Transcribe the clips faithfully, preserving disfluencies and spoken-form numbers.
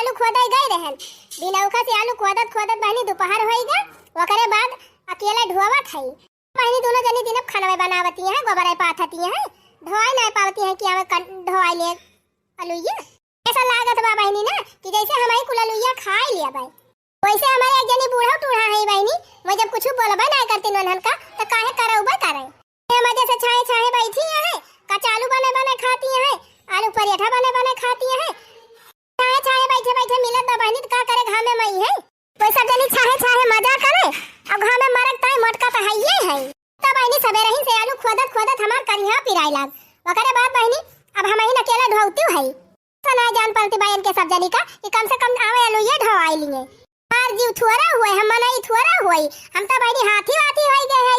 आलू खोदे गई रहन, बिनौखा से आलू खोदत खोदत बहिनी दोपहर होई गा। ओकरे बाद अकेले ढोवत हई। बहिनी दुनो जनी दिन अब खाना बनावती हैं, गोबर पाथती हैं, ढोवाई नहीं पावती हैं कि हमें कन-, ढोवाई ले अलुइया। ऐसा लागत बा बहिनी ना कि जैसे हमारी कुल अलुइया खाई लिया भाई। वैसे हमारे एक जनी बूढ़ा टूढ़ा है बहिनी, वो जब कुछ बोलबे नहीं करती नन्हन का, तो काहे करौबे करे। ये मजे से छाहे छाहे बैठी हैं, कचालू बने बने खाती हैं, आलू पराठा बने बने खाती हैं। छाहे छाहे बैठे बैठे मिलत बा बहिनी, तो का करे घामे मई है। कोई सब जनी छाहे छाहे मजा करे, अब घामे मरक ताई मोटका तो हइये है। तब बहिनी सबेरहिन से आलू खोदत खोदत हमार करिहा पिराए लाग। ओकरे बाद बहिनी अब हमहिन अकेला ढोवती है। तो ना जान पड़ती बा इनके सब जनी का कि कम से कम आवे आलू ये ढोवाई लिए। हमार जीव थोड़ा हुए, हम मनई थोड़ा हुए, हम तो बहिनी हाथी वाथी होई गए है।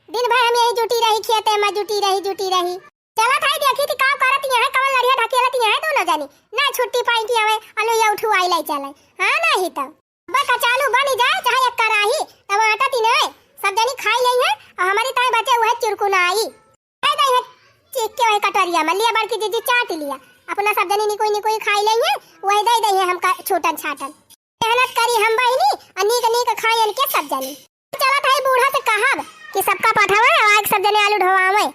दिन भर हम यही जुटी रही, खेते में जुटी रही, जुटी रही। चलत हई देखी थी का करत यहाँ, कवन लड़िया ढकेलत यहाँ दोनों जनी। ना छुट्टी पाई कि हमें अलुइया उठवाई लाई चले। हाँ, नहीं तो। अब कचालू बनी जाए चाहे एक कराही, तब आटा तीने सब जनी खाई लेई है और हमारी ताई बचे हुए चुरकुनाई। दे दे है चीख के वही कटोरिया में, लिया बड़की जीजी चाट लिया। अपना सब जनी निकोई निकोई खाई लेई है, वही दे दे है हमका छोटन छाटन। मेहनत करी हम बहिनी, आ नीक नीक खायन के सब जनी। चलत हई बूढ़ा से कहब कि सबका पठावे, आग सब जने आलू ढोवावे।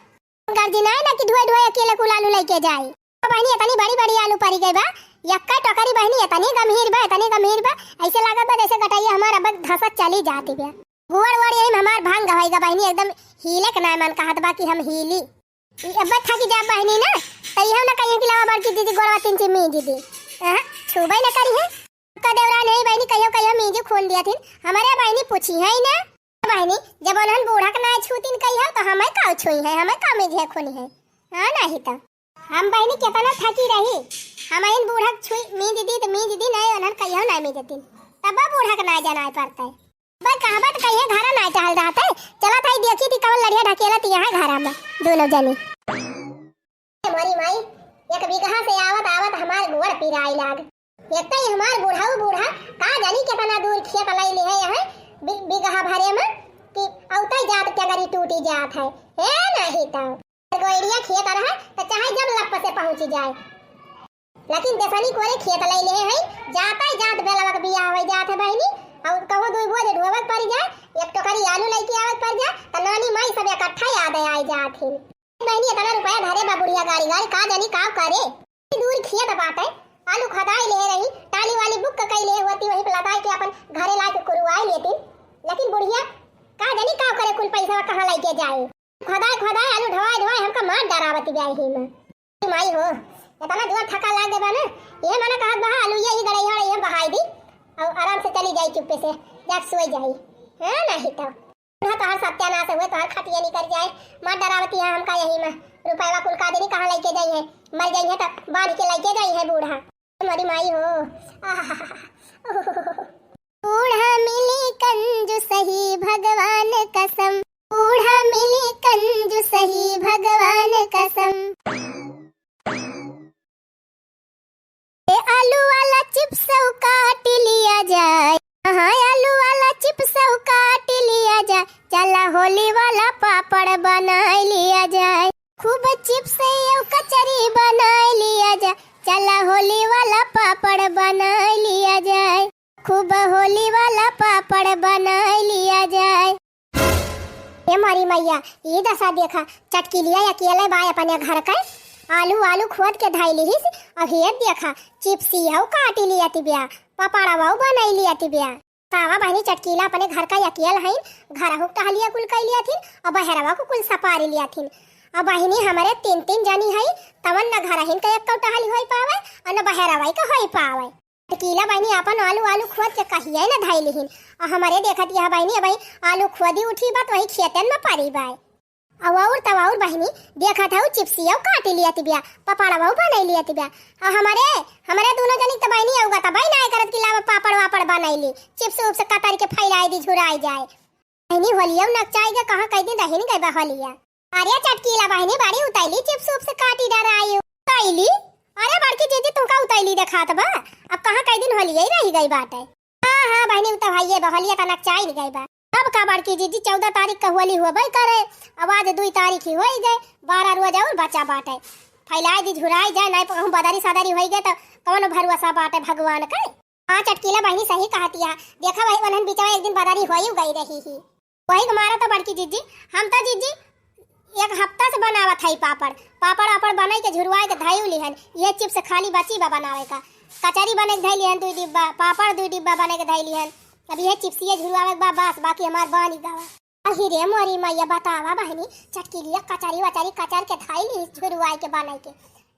गर्जी नाय ना कि ढोए ढोए अकेले कुल आलू लेके जाई। ओ बहिनी, इतनी बड़ी बड़ी आलू परी गई बा, यक्का टोकरी बहिनी, इतनी गंभीर बा, इतनी गंभीर बा, ऐसे लागत बा जैसे गटैया हमार अब धसत चली जाती बा। गुड़ वड़ यही में हमार भांग होइगा बहिनी, एकदम हिले के नाय मन कहत बा कि हम हिली। ई अब थकी जा बहिनी ना, तैयो ना कहिए कि लावा बड़की दीदी गोड़वा तीन ची मीज दी। हाँ, छुबे ना करी है। का देवरान है बहिनी, कहियो कहियो मीज खून दिया थी, हमारे बहिनी पूछी है ना। बहिनी, जब उन्हन बूढ़ा के ना छूतीन कही हो, तो हमें का छुई है, हमें का मीज है खूनी है। हाँ, नहीं तो। हम बहिनी कितना थकी रही, हम इन बूढ़ा के छुई, मीज दी तो मीज दी, नहीं उन्हन कहियो ना मीज दी। तब बूढ़ा के ना जनाए पड़ता है। बस कहबत कहिए घरा ना टहल रहत है। चलत हई देखी थी कवन लड़िया ढकेलत यहाँ घरा में दोनों जनी। मोरी माई, एक बीघा से आवत आवत हमार गोड़ पिराई लाग। एक तो ये हमार बूढ़ाऊ बूढ़ा का जानी कितना दूर खेत लई ले है यहाँ बि-, बीघा भरे में कि औते जात टंगरी टूटी जात है। हे नहीं तो गोइड़िया खेत रहा तो चाहे जब लप से पहुँची जाए। लेकिन देसनी कोरे खेत लई ले है, जाता ही जात बेलवा के बियाह होई जात है बहिनी, और कहूँ दुई बोझ ढोवक पड़ जाए, एक टोकरी आलू लेके आवक पड़ जाए, तो नानी माई सब इकट्ठा याद आई जात है। बहिनी, इतना रुपया धरे बा बुढ़िया गाड़ी गाड़ी, का जानी का करे। दूर खेत बाटे, आलू खदाई ले रही, टाली वाली बुक कई ले होती, वहीं पे लदाई के अपन घरे ला के कुरुआई लेती, लेकिन बुढ़िया का जानी का करे, कुल पैसा कहाँ लेके जाए। खदाई खदाई आलू ढवाई ढवाई हमका मार डरावती ब्याही में। माई हो, इतना जोर थका लाग गए बा ना, ये मना कहत बा, आलू ये ही गड़ई हड़ई हम बहाई दी और आराम से चली जाई चुप्पे से, जाके सोई जाई। हाँ, नहीं तो। हाँ, तोहर सत्यानाश हुए, तोहर खटिया निकल जाए, मार डरावती है हमका यही में। रुपया कुल का देनी कहाँ लेके जाई है, मर जाई है तो बांध के लेके जाई है बूढ़ा। हमारी माई हो। आहा। बूढ़ा मिली कंजूसही भगवान कसम, बूढ़ा मिली कंजूसही भगवान कसम। ए आलू वाला चिप्स काट लिया जाए, हाँ आलू वाला चिप्स काट लिया जाए, चला होली वाला पापड़ बनाई लिया जाए। खूब चिप्स और कचरी बनाई लिया जाए, चला होली वाला पापड़ बनाई लिया जाए। खूब होली वाला पापड़ बनाई लिया जाए। ए मारी मैया, ई दशा देखा, चटकीलिया अकेले बा अपने घर के, आलू आलू खोद के धाई लिहिस, अब ये देखा, चिप्सी हौ काटी लिया तिबिया, पपड़वा बनाई लिया तिबिया। सावा बहिनी चटकीला अपने घर का अकेल हईन, घर हुक टहलिया कुल कई लिया थिन, और बहरवा को कुल सपारी लिया थिन। अब बहिनी हमरे तीन तीन जनी हई, तवन न घर हिन का एक टहली होई पावे, और न बहरवा का होई पावे। चटकीला बहिनी आपन आलू, आलू खोद के कहिए न धई लिहिन। आ हमरे देखत यह बहिनी, अबही आलू खोदी उठी बा, तो वही खेतन में परी बा। अउ और तब और बहिनी, देखत हऊ चिप्सियो काटी लिया तिबिया, पपड़वा बनाई लिया तिबिया। आ हमरे, हमरे दोनों जनी त बहिनी अउगा त बहिनी आए करत कि लावा पापड़ वापड़ बनाई ली, चिप्स उप्स कतर के फैलाई दी, झुराई जाए। बहिनी होलिया नकचाई गे, कहाँ कई दिन रहिन गई बा होलिया। अरे चटकीला बहिनी बड़ी उतैली, चिप्स उप्स काटी डरायु। उतैली? अरे बड़की जीजी तुमका उतैली देखात बा, अब कहाँ कई दिन होलिया ही रही गई बाटे। हाँ, हाँ बहिनी, उ तो हइये बा, होलिया त नकचाई गई बा। अब का बड़की जीजी, चौदह तारीख का होली होबे करे, अब आज दुई तारीख ही होई गए, बारह रोज और बचा बाटे। फैलाइ दी, झुराइ जाए, नाहीं कहूँ बदरी सदरी होइ गए त कौन भरोसा बाटे भगवान के। हाँ चटकीला बहिनी सही कहतिया, देखा वही वनहन बिचवा एक दिन बदरी होइ गई रही ही। वही के मारा तो बड़की जिज्जी, हम तो जिज्जी एक हफ्ता से बनावत हई पापड़। पापड़ वापड़ बनाइ के झुरवाइ के धइउ लिहन, इहे चिप्स खाली बची बा बनावे का। कचरी बनाइ के धइ लिहन दुइ डिब्बा, पापड़ दुइ डिब्बा बनाइ के धइ लिहन। अब इहे चिप्सिए झुरवावे के बा बस, बाकी हमार बनी गवा। अहि रे मोरी मैया, बतावा बहिनी, चटकीलिया कचरी वचरी कचर के धइ लिहिस झुरवाइ के बनाइ के,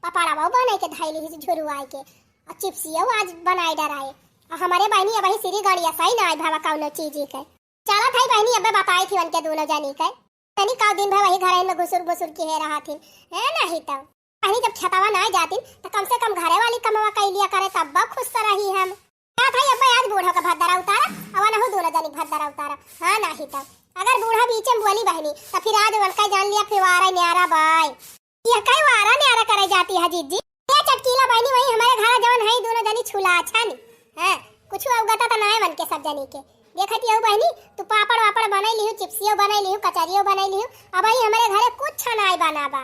पपड़वा बनाइ के धइ लिहिस झुरवाइ के, अउ चिप्सियो आज बनाइ डराए। अउ हमरे बहिनी अबही सिरी गड़िया सही नाइ भवा कौनो चीजी के। चलत हई बहिनी, अबे बताई थी उनके दूनो जनी के। तनी कौ दिन भर वही घरहिन में घुसुर घुसुर किहे रहत हिन, है नाहीं तौ। बहिनी जब खेतवा नाहीं जातिन, त कम से कम घरे वाली कमवा कइ लिया करे, तब खुस रही हम। कहत हई अबे आज बूढ़ो के भद्दरा उतारा, अउ अनहु दूनो जनी के भद्दरा उतारा। हाँ नाहीं तौ। अगर बूढ़ा बीचे में बोली बहिनी, त फिर आज उनका जान लिया फिर वारा न्यारा बाय। ये कई वारा न्यारा करे जाती है जिज्जी? ये चटकीला बहिनी वही हमरे घरा जवन है दूनो जनी छुला छानी। हाँ, कुछ अवगता त नाहीं मन के सब जनी के। देखत ही हऊ बहिनी, तू पापड़ वापड़ बनाइ लिहू, चिप्सियो बनाइ लिहू, कचरियो बनाइ लिहू। अबही हमरे घरे कुछ नाहीं बना बा।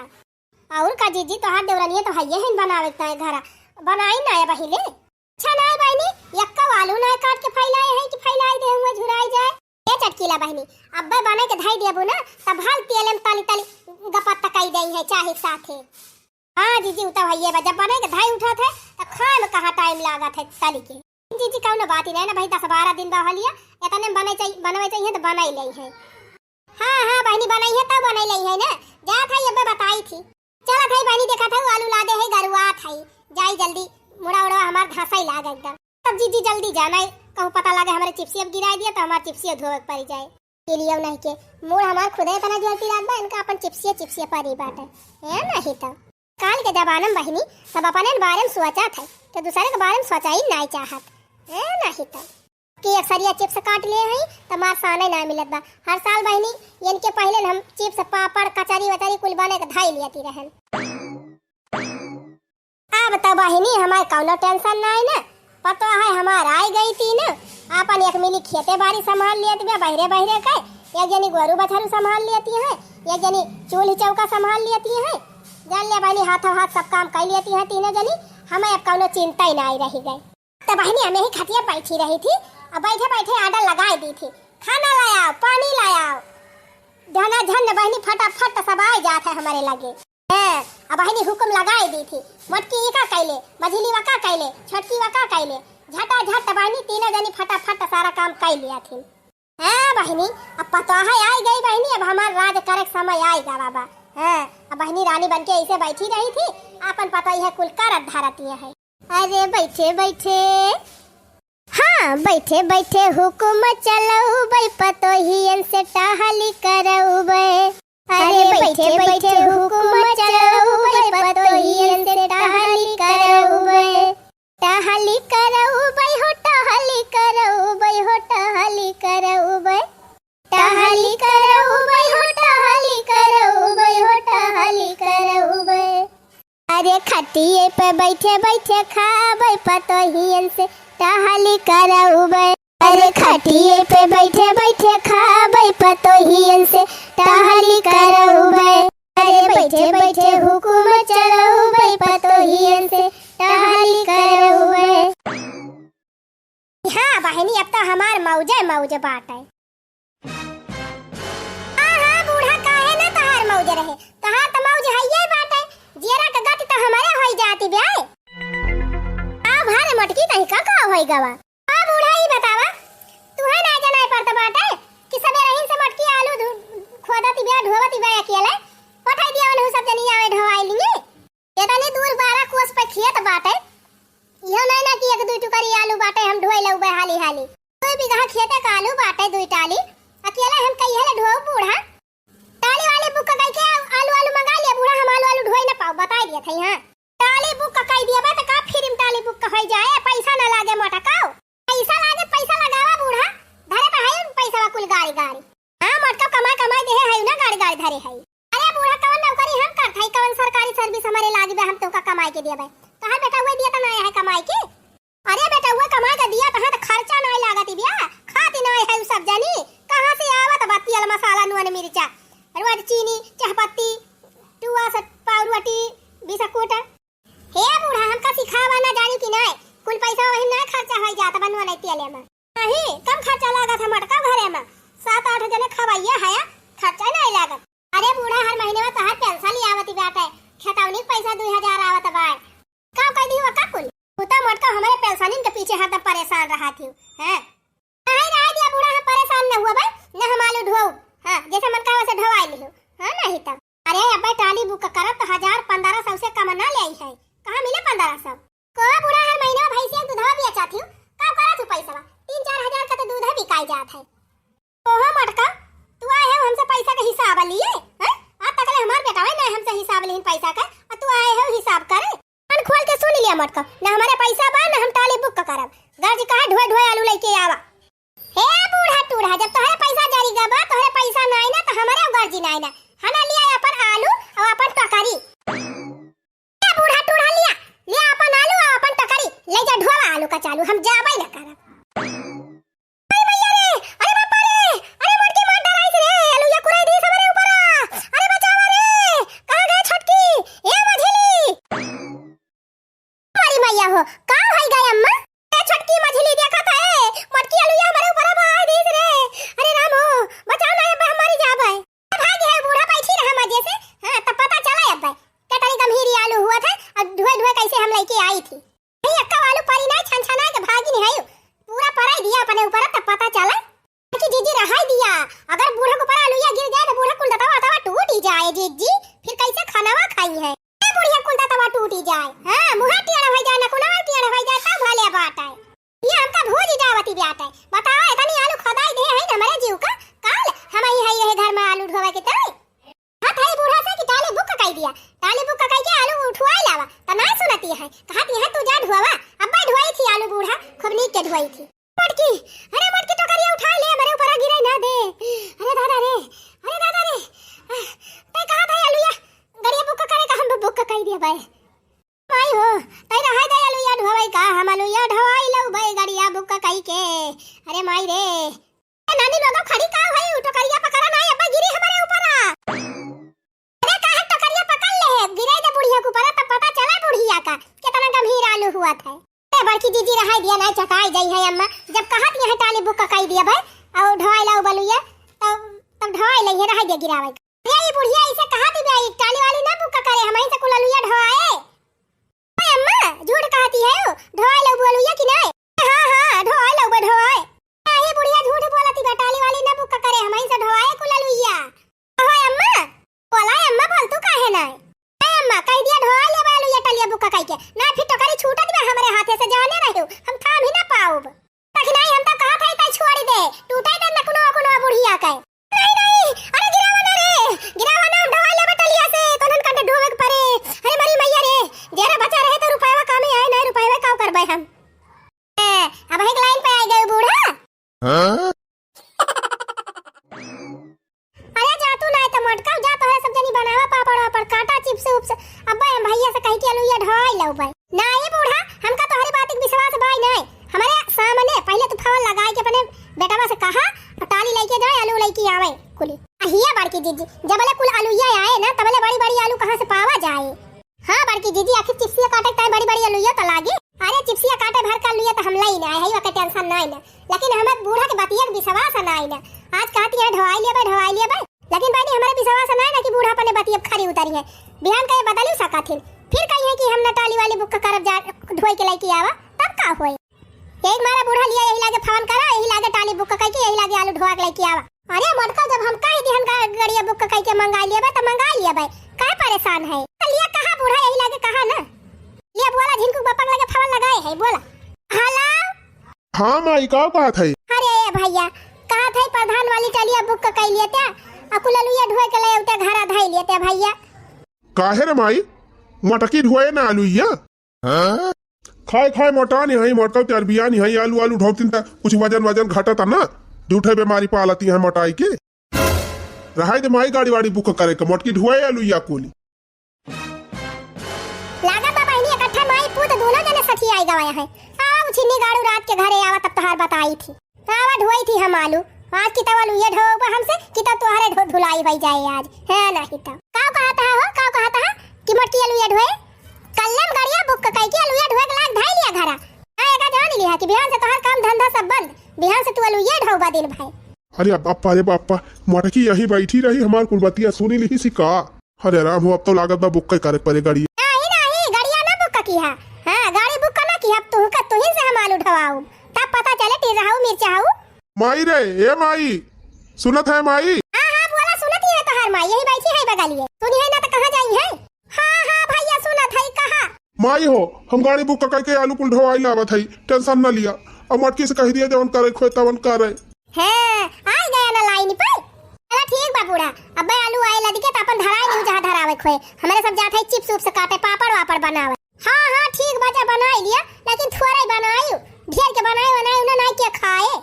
अउर का जिज्जी, तोहार देवरनिया तो हइये हइन बनावे के ताईं घरा। बनाई नाहीं अबही ले। अच्छा नाहीं बहिनी, यक्का आलू नाहीं काट के फैलाए हैं कि फैलाए दे हुए झुराई जाए। ए चटकीला बहिनी, अब्बे बनाइ के धइ देबू ना, तब भल तेले में तली तली गपत कइ देई है चाहे साथे। हाँ जिज्जी, उ तब हइये बा, जब बनाइ के धइ उठत है, तब खाए में कहाँ टाइम लागत है तली के। जिज्जी कौनो बात ही नाहीं ना भाई, दस बारह दिन बा हलिया, एतने में बनाइ चाही, बनवाइ चाहिए त बनाइ लेई है। हाँ, हाँ, बहिनी, बनइहे तब बनइ लइहे ना। जात हई, अब्बे बताई थी। चलत हई बहिनी, देखत हऊ, आलू लादे हई, गरुआत हई। जाई जल्दी, मुड़ा उड़वा हमार घासइ लाग एकदम। तब जिज्जी जल्दी जाना है, कहूँ पता लागे हमरे चिप्सिया गिराइ दिया, त हमार चिप्सिया धोवे के परि जाए। के लिए नहीं के, मूड़ हमार खुदे इतना जोर पिरात बा, इनका अपन चिप्सिया, चिप्सिया परी बाटे। है नहीं तब। काल के जमाना में बहिनी, सब अपने बारे में सोचत है, तो दूसरे के बारे में सोचा ही नहीं चाहत। है नहीं तब। कि अक्सरिया चिप्स काट ले हई, त मार साने ना मिलत बा। हर साल बहिनी, इनके पहिले हम चिप्स, पापड़, कचरी वचरी कुल बने के धई लियती रहन। अब त बहिनी हमार कौनो टेंशन नाई ना, पतोह हमार आई गई तीन, आपन एक मिली खेते बारी संभाल लियत बा, बहिरे बहिरे के, एक जनी गोरू बछरू संभाल लियती है, एक जनी चूल्ही चौका संभाल लियती है। जान ले बहिनी, हाथों हाथ सब काम कर लियती है तीनों जनी, हमें अब कौनो चिंता ही नाई रही गई। त बहिनी, हम यही खटिया बैठी रही थी, और बैठे बैठे order लगाई दी थी, "खाना लायाव, पानी लायाव।" झना झन बहिनी, फटाफट सब आए जात है हमरे लगे। हैं, अब बहिनी हुकुम लगाई दी थी, "मोटकी ई का कैले, मझिली वा का कैले, छोटकी वा का कैले।" झटा झट बहिनी तीनों जनी फटाफट सारा काम कर लिया थी। हैं बहिनी, अब पतोह आई गई बहिनी, अब हमार राज करे के समय आई गवा बा। हैं, अब बहिनी रानी बन के ऐसे बैठी रही थी, आपन पतोह कुल करत धरती है। अरे बैठे बैठे, हाँ, बैठे बैठे हुकुम चलउबै, पतोहियन से टहली करउबै। अरे बैठे बैठे हुकुम चलउबै, पतोहियन से टहली करउबै। टहली करउबै हो, टहली करउबै हो, टहली करउबै। टहली करउबै हो, टहली करउबै हो, टहली करउबै। अरे खटिए पे बैठे बैठे खाबै, पतोहियन से टहली करउबै। अरे खटिए पे बैठे बैठे खाबै, पतोहियन से टहली करउबै। अरे बैठे बैठे हुकुम चलउबै, पतोहियन से टहली करउबै। हाँ बहिनी, अब त हमार मौजे मौज बाटे। हाँ, हाँ, बूढ़ा, काहे ना तहार मौज रहे? तहार त मौज हइये बाटे। जियरा के गति त हमरे होई जाती ब्याय। आ भारे मोटकी, तही का का होई गवा? आ बूढ़ा, ई बतावा, तुहे ना जनाए पड़त बाटे कि सबेरहिन से मोटकी आलू धु-, खोदती ब्या, ढोवती ब्या अकेले? पठाई दिया उनहु सब जनी आवे ढोवाई लिए। एतनी दूर बारह कोस पे खेत बाटे। इहो नहीं ना कि एक दुई टुकरी आलू बाटे, हम ढोई लउबे हाली हाली। दुई बीघा खेते का आलू बाटे, दुई टाली। अकेले हम कहिए ले ढोऊ बूढ़ा? टाली वाली बुक कई के आलू, आलू मंगा लिया बूढ़ा, हम आलू, आलू ढोई ना पाऊ, बताई दिया था यहाँ। टाली बुक कई दिया बा, त का फ्री में टाली बुक होई जाए, पैसा ना लागे मोटा काऊ। पैसा लागे, पैसा लगावा बूढ़ा, धरे त है पैसा कुल गाड़ी गाड़ी। हाँ, मोटका कमाई, कमाई देहे है ना, गाड़ी, गाड़ी धरे है। अरे बूढ़ा, कवन नौकरी हम करत हई, कवन सरकारी सर्विस हमरे लागी बा, हम तोका कमाई के दिया बे? तोहार बेटउवे दिया त ना है कमाई के? अरे बेटउवे कमाई के दिया, तहां त खर्चा नाई लागत बिया, खाती नाई है उ सब जनी, कहाँ से आवत बा तेल, मसाला, नून, मिर्चा, रोज चीनी, चाहपत्ती, टुआ से पाव रोटी, बीस मोटा। हे बूढ़ा, हमका सिखावा ना, जानी कि नाय, कुल पैसा वही ना खर्चा होइ जात बनवा नहीं तेले में। नहीं, कम खर्चा लागत है मोटका घरे में, सात आठ जने खवाइए है, खर्चा नहीं लागत। अरे बूढ़ा, हर महीने में तोहार पेंशन ही आवत बाटे, खेतौनी के पैसा दुई हजार आवत बाय, का कह दी का कुल? तू तो मोटका हमरे पेंशनिन के पीछे हरदम परेशान रहत हियो, हैं? नहीं रहे दिया बूढ़ा, हम परेशान न हुआ भाई, न हम आलू ढोऊ। हाँ, जैसे मन कहा वैसे ढोवाई लिहो। हाँ, नहीं तब। अरे अब्बे, टाली बुक करब तो हजार पन्द्रह सौ से कम ना ले आई है। कहाँ मिले पन्द्रह सौ? को बूढ़ा, हर महीना भैंसिया के दूधवा बेचत हियो, का करत हूँ पैसवा? तीन चार हजार का तो दूध है बिकाई जात है। ओहो मोटका, तू आए हो हमसे पैसा का हिसाब लिए, हैं? आज तक ले हमार बेटवा ना हमसे हिसाब लिहिन पैसा का, और तू आए हो हिसाब करे। कान खोल के सुन लिया मोटका, ना हमारे पैसा बा, ना हम टाली बुक करब। गर्ज कहा ढोए ढोए आलू लेके आवा। हे बूढ़ा टूढ़ा, जब तोहरे पैसा जरी गबा, तोहरे पैसा नाई ना, तो हमारे गर्जी नाई ना। हना लिया अपन आलू और अपन टकरी। ए बूढ़ा टूढ़ा लिया, लिया अपन आलू और अपन टकरी, ले जा ढोवा आलू का चालू, हम जाबे ना करब। अरे भैया रे, अरे बापा रे, अरे मोटकी मार डराइस रे, अलुइया कुराई दीस हमरे ऊपरा। अरे बचावा रे, कहाँ गए छोटकी? ए मझिली। अरे भैया हो, का होई गए अम्मा? ए छोटकी मझिली देखत है, मोटकी अलुइया हमरे ऊपरा बहाई दीस रे। अरे राम हो, बचाओ ना, अब हम मरी जाबे। भागी है बूढ़ा, बैठी रहा मजे से। हाँ, तब पता चला अब भाई, केतनी गंभीरी आलू हुआ था, अब ढुए ढुए कैसे हम लेके आई थी। नहीं, अक्का आलू परी ना, छन छना के भागी नहीं है, पूरा पराई दिया अपने ऊपर, तब पता चला। कि जीजी रहाई दिया, अगर बूढ़ा के ऊपर आलू या गिर जाए तो बूढ़ा कुल दतवा तवा टूट ही जाए जीजी, फिर कैसे खानावा खाई है? ए बुढ़िया कुल दतवा टूट ही जाए, हाँ, मुँह टेढ़ हो जाए, नकुनवा टेढ़ हो जाए, तब भले बात है। ये हमका भूज जावती बात है। बताओ, इतनी आलू खोदाई दे है हमरे जीव का। काल हम आई है यही घर में आलू ढोवे के तई। हाथ है बूढ़ा से कि टाली बुक कई दिया। टाली बुक कई के आलू उठवाई लावा। त ना सुनती है। कहती है तू जा ढोवा। अब्बा ढोई थी आलू बूढ़ा। खूब नीक के ढोई थी। मटकी, अरे मटकी टोकरिया उठा ले, हमरे ऊपर गिरे ना दे। अरे दादा रे, अरे दादा रे। आह, तै कहा था आलू या गड़िया बुक करे का हम बुक कई दिया भाई। माई हो, तै रहाई दे अलुइया ढोवई का, हम अलुइया ढोवाई लउबे, गड़िया बुक कई के। अरे माई रे। ए नानी लोगो खड़ी का होई, उ टोकरिया पकड़ा ना, अब्बा गिरी हमरे ऊपर आ। अरे काहे टोकरिया पकड़ ले है, गिरे दे बुढ़िया के ऊपर, तब पता चला बुढ़िया का, कितना गंभीर आलू हुआ था। ए बड़की जीजी रहाई दिया ना, चटाई जाई है अम्मा, जब कहत यहाँ टाली बुक कई दिया भाई, और ढोवाई लउबे अलुइया, तब, तब ढोवाई लइहे, रहाई दिया गिरावे। ये, ये बुढ़िया ऐसे कहा थी बे, टाली वाली ना बुक करे, हम ऐसे कुल अलुइया ढोवाए। ओए अम्मा, झूठ कहती है वो, ढोवाए लउबे अलुइया कि नहीं? हाँ, हाँ, ढोवाए लउबे, ढोवाए। ये बुढ़िया झूठ बोलती बे, टाली वाली ना बुक करे, हम ऐसे ढोवाए कुल अलुइया। ओए अम्मा, बोला अम्मा, बोल तू काहे नहीं? ए अम्मा, कह दिया ढोवाए लेबे अलुइया टलिया बुक कई के, ना फिर टोकरी छूटत बे हमरे हाथे से, जाने रहियो, हम थाम ही ना पाउब। कखनाई हम तो कहत हई, तै छोड़ दे, टूटे दे नकुनो अकुनो बुढ़िया के। नहीं, नहीं, अरे गिरावा ना रे, गिरावा ना, हम ढोवाई लेबे टलिया से, तोहन कंटे ढोवे के परे। अरे मरी मैया रे, जेरा बचा रहे तो रुपयवा कामे आए, नहीं रुपयवा का करबे हम। ए, अब एक लाइन पे आ गए बूढ़ा। हाँ? अरे जा तू ना तो मोटका, जा तोहरे सब जनी बनावा पापड़ वापड़, काटा चिप्स उप्स, अब्बा हम भैया से कह के अलुइया ढोवाई लउबे। नाई बूढ़ा, हमका तोहरे बात के विश्वास बाई नाई। हमरे सामने पहले तू फोन लगाए के अपने बेटवा से कहा, और टाली लेके जाए, आलू लेके आवे कुली। अहिया बड़की जीजी, जबले कुल आलूया आए ना, तबले बड़ी बड़ी आलू कहाँ से पावा जाए? हाँ बड़की जीजी, आखिर चिप्सिया काटे के टाइम बड़ी बड़ी आलूया तो लागे। अरे चिप्सिया काटे भर का आलूया तो हम लाई ना आए है, ओके टेंशन ना है ना, लेकिन हमें बूढ़ा के बतिया के विश्वास ना है ना। आज कहती है ढोवाई लेबे, ढोवाई लेबे, लेकिन बहनी, हमरे विश्वास ना है ना कि बूढ़ा अपने बतिया खरी उतरी है। बिहान का ये बदल ही सकत हिन। फिर कही है कि हम ना टाली वाली बुक करब, जा ढोई के लेके आवा, तब का होई? एक मारा बूढ़ा लिया यही लागे फोन करा, यही लागे टाली बुक कई के, यही लागे आलू ढोआ के लेके आवा। अरे मोटका, जब हम कह दिहन गा-, गड़िया बुक कई के मंगा लिया बा, तो मंगा लिया बा, काहे परेशान है? लिया कहा बूढ़ा, यही लागे कहा ना। लिया बोला, झिनकू बापा के लगे फोन लगाए है, बोला। हेलो। हाँ माई, का कहत है? अरे ए भैया, कहत है प्रधान वाली टलिया बुक कई लेते, आ कुल अलुइया ढोए के ले उते घरा धई लेते भैया। काहे रे माई, मोटकी ढोए ना आलुइया? हाँ? खाए खाए मोटा नहीं है, मोटका चर्बिया नहीं है, आलू आलू ढोकतिन त कुछ वजन वजन घटत ना, झूठे बीमारी पालती है मोटाई के। रहाई दे माई गाड़ी वाड़ी बुक करे के, मोटकी ढोए आलुइया कुली। लागत बा बहिनी, इकट्ठा माई पूत दोनों जने सठियाई गवाया है। आवा उछिन्नी गाड़ू रात के घरे आवा, तब तोहार बताई थी। आवा ढोई थी हम आलू। आज की तब आलू ये ढोबा हमसे, कि तब तोहरे ढो-, धुलाई होई जाए आज। है नहीं तब। का कहता है हो, का कहता है कि मोटकी आलू ये ढोए? कल्लम गड़िया बुक कइके अलुइया ढोए के लाग धाई लिया घरा। हाँ, एका जान लिया कि बिहान से तोहार काम धंधा सब बंद, बिहान से तू अलुइया ढोबा दिन भर। अरे बापा, अरे बापा, मोटकी यही बैठी रही, हमार कुल बतिया सुनी लिही सी का? अरे राम हो, अब तो लागत बा बुक करे पड़े गाड़ी। नाही, नाही, गाड़िया ना बुक किहा। हाँ, गाड़ी बुक ना किहा, अब तुहका, तुही से हम आलू ढवाऊ। तब पता चले टिर्रा हऊ, मिर्चा हऊ। माई रे, ए माई, सुनत है माई? हाँ, हाँ, बोला, सुनत ही है तोहार माई, यही बैठी है बगलिए। सुनी है ना तो कहाँ जाई है? हाँ, हाँ, भैया सुनत है, कहा? माई हो, हम गाड़ी बुक करके आलू कुल ढोवाई लावत है, tension न लिया। अब मोटकी से कह दिया जवन करे खोए तवन करे। हैं, आ गया ना लाइन पे? चला ठीक बा बूढ़ा, अब्बे आलू आए लदिके त अपन धराए लिहू जहाँ धरावे खोए। हमरे सब जात है chips उप्स काटे, पापड़ वापड़ बनावे। हाँ, हाँ, ठीक बा, जा बनाई लिया, लेकिन थोड़े बनाई, ढेर के बनाई, बनाई उन्हें नाई के खाए।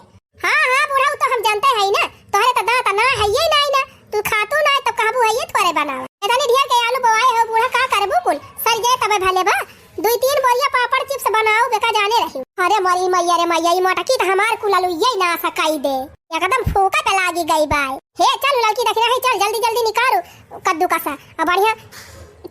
हाँ, हाँ, बूढ़ा, उ तो हम जानते है ना, तोहरे तो दांत ना है ये नाई ना, तू खातू ना तो कहबू है ये थोड़े बनावा। इतनी ढेर के आलू बोआए हो बूढ़ा, का करबू कुल, सर जाए तबे भले बा। दुई तीन बोरिया पापड़ chips बनाओ, बेका जाने रही। अरे मोरी मैया रे मैया, ई मोटकी त हमार कुल आलू ये ना सकाई दे, एकदम फूका पे लागी गई बाय। हे चल लड़की देख रही, चल जल्दी जल्दी निकालो कद्दू का सा, अब बढ़िया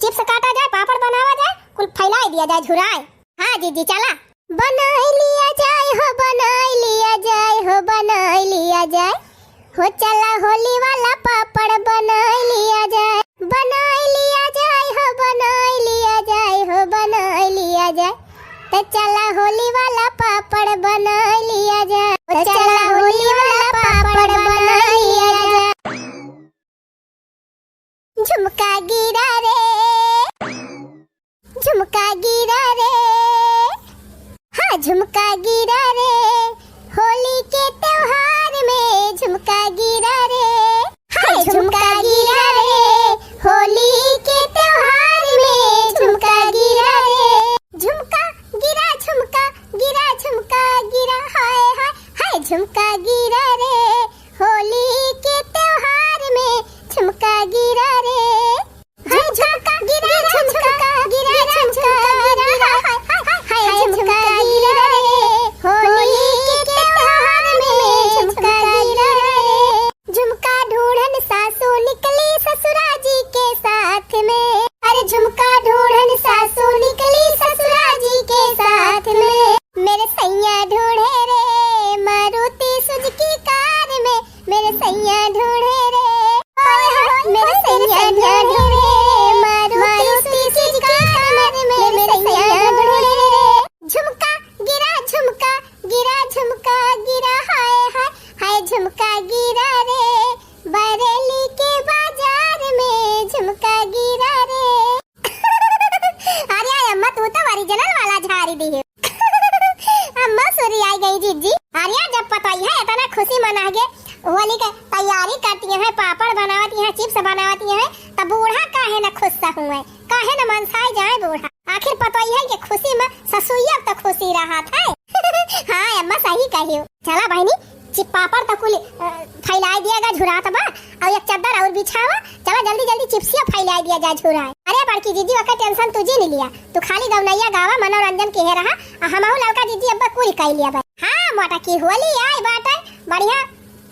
chips काटा जाए, पापड़ बनावा जाए, कुल फैलाई दिया जाए झुराए। हाँ जीजी चला। बनाई लिया जाए हो, बनाई लिया जाए हो, बनाई लिया जाए। हो चला होली वाला पापड़ बनाई लिया जाए, बनाई लिया जाए हो, बनाई लिया जाए हो, बनाई लिया जाए। तो चला होली वाला पापड़ बनाई लिया जाए, हो चला होली वाला पापड़ बनाई लिया जाए। झुमका गिरा रे, झुमका गिरा रे, हाँ झुमका गिरा रे, होली के त्योहार में झुमका गिरा रे, हाँ झुमका गिरा रे, होली के त्योहार में झुमका गिरा रे। झुमका गिरा, झुमका गिरा, झुमका गिरा, हाय हाय हाय, झुमका गिरा रे, होली के त्योहार में झुमका गिरा रे। हाय झुमका गिरा, झुमका गिरा, झुमका गिरा, हाय, हाय, हाय, हाय, झुमका गिरा रे, होली के त्योहार में झुमका गिरा रे। झुमका ढूंढन सासू निकली ससुरा जी के साथ में। अरे झुमका ढूंढन सासू निकली ससुरा जी के साथ में। मेरे सैया ढूंढे रे मारुति सुजुकी कार में। मेरे सैया ढूंढे रे, हाय हाय, मेरे सैया ढूंढे रे, मारुति सुजुकी कार में, मेरे सैया ढूंढे रे। झुमका गिरा, झुमका गिरा, झुमका गिरा, हाय हाय हाय, झुमका गिरा रे, बरेली के बाजार में झुमका गिरा रे। अरे अम्मा, तू तो original वाला झारी दी है। अम्मा सुरी आई गई जीजी। अरे जब पतोहिया इतना खुशी मना के होली के तैयारी करती हैं, पापड़ बनावती हैं, chips बनावती हैं, तब बूढ़ा काहे न खुश हुए, काहे न मनसाए जाए बूढ़ा। आखिर पतोहिया के खुशी में ससुइया तो खुशी रहत है। हाँ अम्मा, सही कही हो। चला बहिनी, चिप पापड़ तो कुल, अ, फैलाए दिया गा, झुरात बा, और एक चद्दर और बिछावा। चला जल्दी जल्दी चिप्सिया फैलाए दिया जा, झुराए। अरे बड़की जीजी, ओकर tension तू जिन लिया, तू खाली गवनैया गावा, मनोरंजन किहे रहा, आ हमहू ललका जीजी अब्बा कुल कई लिया बा। हाँ मोटकी, होली आई बाटे, बढ़िया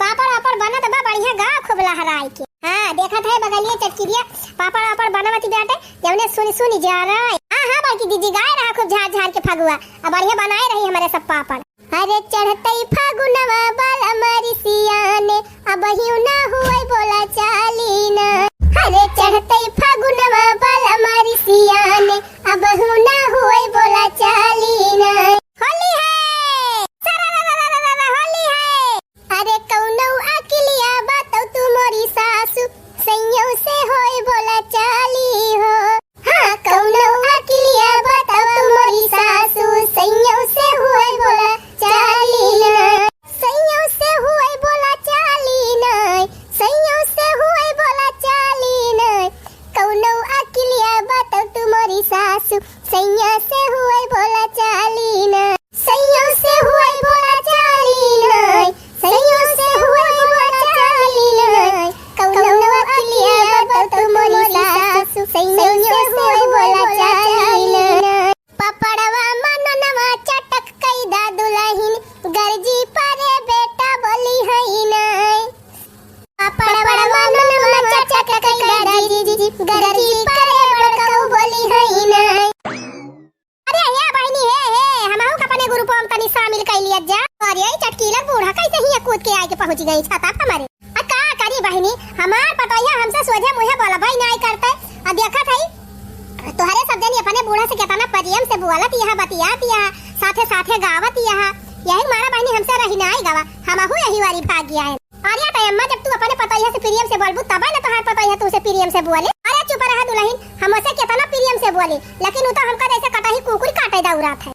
पापड़ वापड़ बनत बा, बढ़िया गाँव खूब लहराई के। हाँ, देखत है बगलिए चटकिरिया पापड़ वापड़ बनवती बाटे, जवने सुनी सुनी जा रहा है। हाँ, हाँ, बड़की दीदी गाए रहा खूब झार झार के फगुआ, अब बढ़िया बनाए रही हमारे सब पापड़। अरे चढ़तई फागुनवा बाल मारी सियाने, अब हिउ ना हुए बोला चाली ना। अरे चढ़तई फागुनवा बाल मारी सियाने, अब हिउ ना हुए बोला चाली ना। होली है, सरा रा रा रा रा रा, होली है। अरे कौनो अकिलिया बताओ तू मोरी सासू, सैयों से होए बोला चाली हो। हाँ, कौनो अकिलिया बताओ तू मोरी सासू, सैयों से होए बोला चाली ना। सैयों से होए बोला चाली ना, क्या? अरे, ई चटकीला बूढ़ा कैसे हियाँ कूद के आइके पहुँच गई छता पे हमारे? आ का करी बहिनी, हमार पतोहिया हमसे सोझे मुँहे बोलबई नाई करते। आ देखत हई, तोहरे सब जनी अपने बूढ़ा से केतना प्रेम से बोलत यहाँ, बतियात यहाँ, साथे साथे गावत यहाँ। यही मारा बहिनी हमसे रही नाई गवा, हमहू यही वारी भाग गया है। अरे त अम्मा, जब तू अपने पतोहिया से प्रेम से बोलबू, तबे न तोहार पतोहिया तू से प्रेम से बोले। अरे चुप रहा दुलहिन, हमसे केतना प्रेम से बोले, लेकिन उ तो हमका जैसे कटही कुकुर काटे दौड़ात है।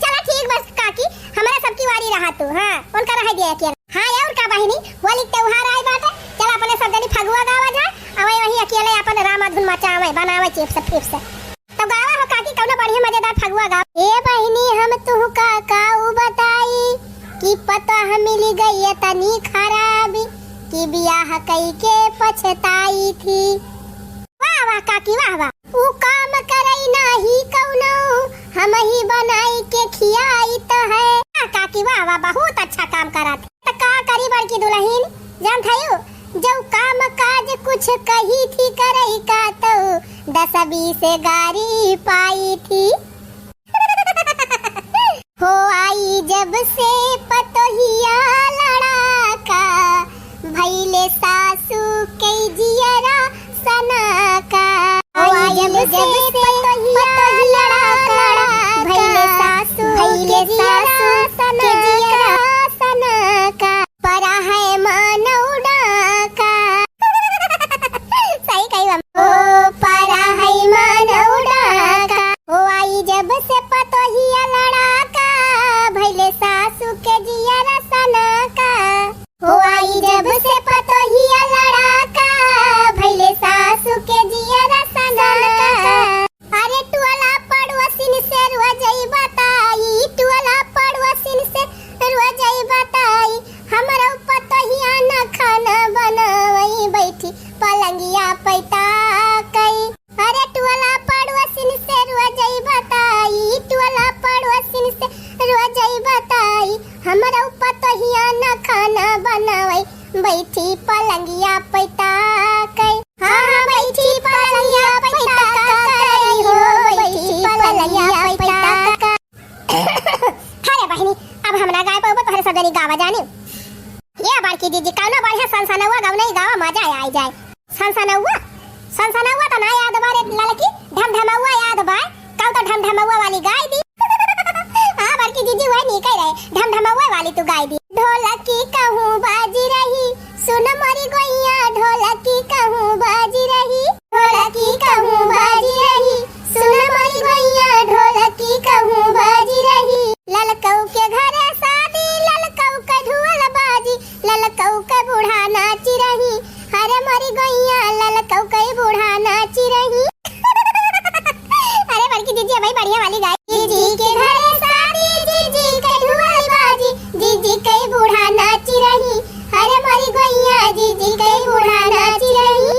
चला ठीक बस काकी, हमरा सबकी वारी रहा तू, हाँ, उनका रह दिया अकेला। हाँ, और का बहिनी, होली के त्योहार आए बाटे, चला अपने सब जनी फगुआ गावा जाए, अवे वही अकेले अपन रामा धुन मचावे, बनावे चिप्स फिप्स। तो गावा हो काकी, कौनो बढ़िया मजेदार फगुआ गावा। ए बहिनी, हम तुहका काऊ बताई कि पतोह मिली गई इतनी खराबी कि बियाह कई के पछताई थी। वाह वाह काकी, वाह वाह। ऊ काम करई नाही कौनो, हम ही बनाई के खियाई तो है। वाह काकी, वाह वाह, बहुत अच्छा काम करत है। त का करी बड़की दुलहिन, जानत हयू, जौ काम काज कुछ कही थी करई का, तौ दस बीस गारी पाई थी। हो आई जब से पतोहिया लड़ाका, भइले सासू के जियरा सनाका। हो आई जब से पतोहिया लड़ाका, भइले सासू के जियरा सनाका। परा है मानव डाका। सही कही बा। ओ परा है मानव डाका। हो आई जब से पतोहिया लड़ाका, भइले सासू के जियरा सनाका। हो आई जब से पतोहिया लड़ाका, भइले सासू के जियरा सनाका। अरे टोला पड़ोसिन से रोजई बताई, टोला पड़ोसिन से रोजई बताई, हमरो पतोहिया न खाना बनावई, बैठी पलंगिया पैता कई। अरे टोला पड़ोसिन से रोजई बताई, टोला पड़ोसिन से रोजई बताई, हमरो पतोहिया न खाना बनावई, बैठी पलंगिया पैता कई। हाँ, हाँ, बैठी पलंगिया पैता कई हो, बैठी पलंगिया पैता कई। अरे बहिनी, अब हम ना गाए पाउबे, तोहरे सब जनी गावा जानी। ये बड़की जीजी, कौनो बढ़िया सनसनौआ गवनई गावा, मजा आई जाए। सनसनौआ? सनसनौआ त ना याद बा रे ललकी, ढमढमौआ याद बा। कहू तो ढमढमौआ वाली गाई दी। हाँ बड़की जीजी, वही नीक रहे, ढमढमौआ वाली तू गाई दी। ढोलकी कहूँ बाजी रही, सुन मोरी गोइया, ढोलकी कहूँ बाजी रही। ढोलकी कहूँ बाजी रही, सुन मोरी गोइया, ढोलकी कहूँ बाजी रही। ललकऊ के घरे शादी, ललकऊ के ढोल बाजी, ललकऊ के बूढ़ा नाची रही। अरे मोरी गोइया, ललकऊ के बूढ़ा नाची रही। अरे बड़की जीजी, भाई बढ़िया वाली गाई। जीजी के घरे शादी, जीजी के ढोल बाजी, जीजी के बूढ़ा नाची रही। अरे मोरी गोइया, जीजी के बूढ़ा नाची रही।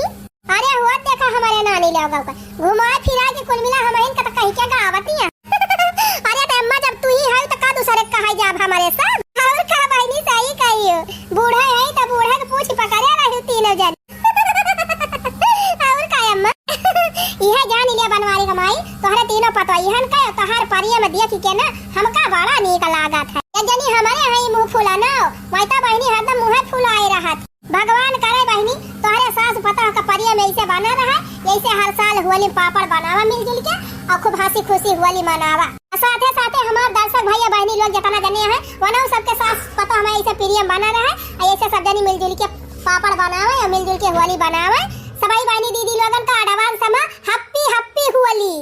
अरे होत देखा हमारे नानी लोगों का, घुमाए फिराए के कुल मिला हमहिन का त कही के गावतिया। अरे त अम्मा, जब तू ही है त का दूसरे के कहाई जाब हमारे सब? और का बहिनी, सही कही हो, बूढ़ा है त बूढ़ा के पूछ पकड़े रहू तीनों जन। और का अम्मा? इहे जान लिया बनवारी कमाई, तोहरे तीनों पतोहियन के तोहार परिया में देख के ना हमका बड़ा नीक लागत है। ये जनी हमारे हई मुँह फुला ना, वही तो बहिनी हरदम मुँह फुलाए रहत। भगवान करे बहिनी, तोहरे सास पतोह का परिया में ऐसे बना रहा, ऐसे हर साल होली में पापड़ बनावा मिलजुल के और खूब हँसी खुशी होली मनावा। और साथे साथे हमार दर्शक भैया बहिनी लोग जितना जने हैं, वनो सबके सास पतोह में ऐसे प्रेम बना रहा, और ऐसे सब जनी मिलजुल के पापड़ बनावे और मिलजुल के होली बनावे। सबाई बहिनी दीदी लोगन का advance में happy happy होली।